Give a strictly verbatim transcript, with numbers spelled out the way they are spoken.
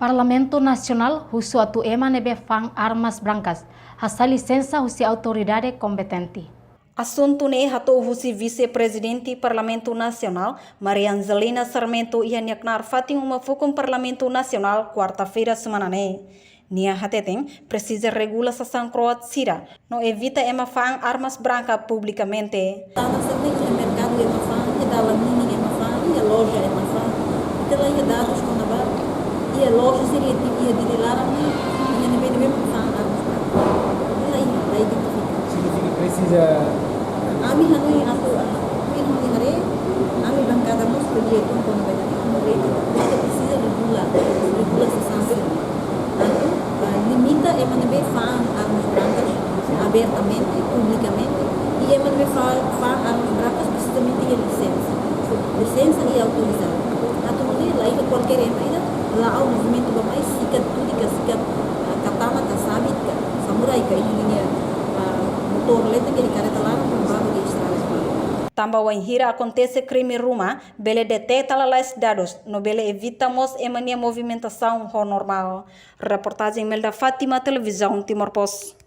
Parlamentu Nasionál husu atu ema ne'ebé fa'an armas brankas hasa'e lisensa husi autoridade kompetente. Asuntu ne'e hato'o husi Vise-Prezidente Parlamentu Nasionál, Maria Angelina Sarmento, iha nia knaar fatin uma fukun Parlamentu Nasionál, kuarta-feira semana ne'e. Nia hateten, presiza regula sasán kro'at sira no evita ema fa'an armas branka publikamente. Tanba sira-ne'e iha merkadu ema fa'an, iha dalan ninin ema fa'an, iha loja ema fa'an. Ita la iha dadus kona-ba iha loja sira iha Dili laran ne'e, iha ne'ebé-ne'ebé ema fa'an armas branka. Ita la iha, la identifika. Signifika presiza. Ami hanoin atu, ami hanoin haree, ami bankada mós ko'alia uitoan kona-ba ida-ne'e, ita presiza regula, regula sasán sira. Atu, ah, limita ema ne'ebé fa'an armas brankas abertamente, publikamente, i ema ne'ebé fa-, fa'an armas brankas precisamente iha lisensa. Lisensa i autorizadu. Atu nune'e la iha kualkér ema ida, la'o movimentu ba mai, sikat tudik ka, sikat, ah, katana ka, sabit ka, samurai ka, iha ninia, ah, motór leten ka, iha kareta laran, ba ba iha estrada. Tanba wainhira akontese krime ruma, bele deteta lalais dadus, no bele evita mós ema nia movimentasaun ho normál. Reportajen Imelda Fátima, Televizaun Timor Post.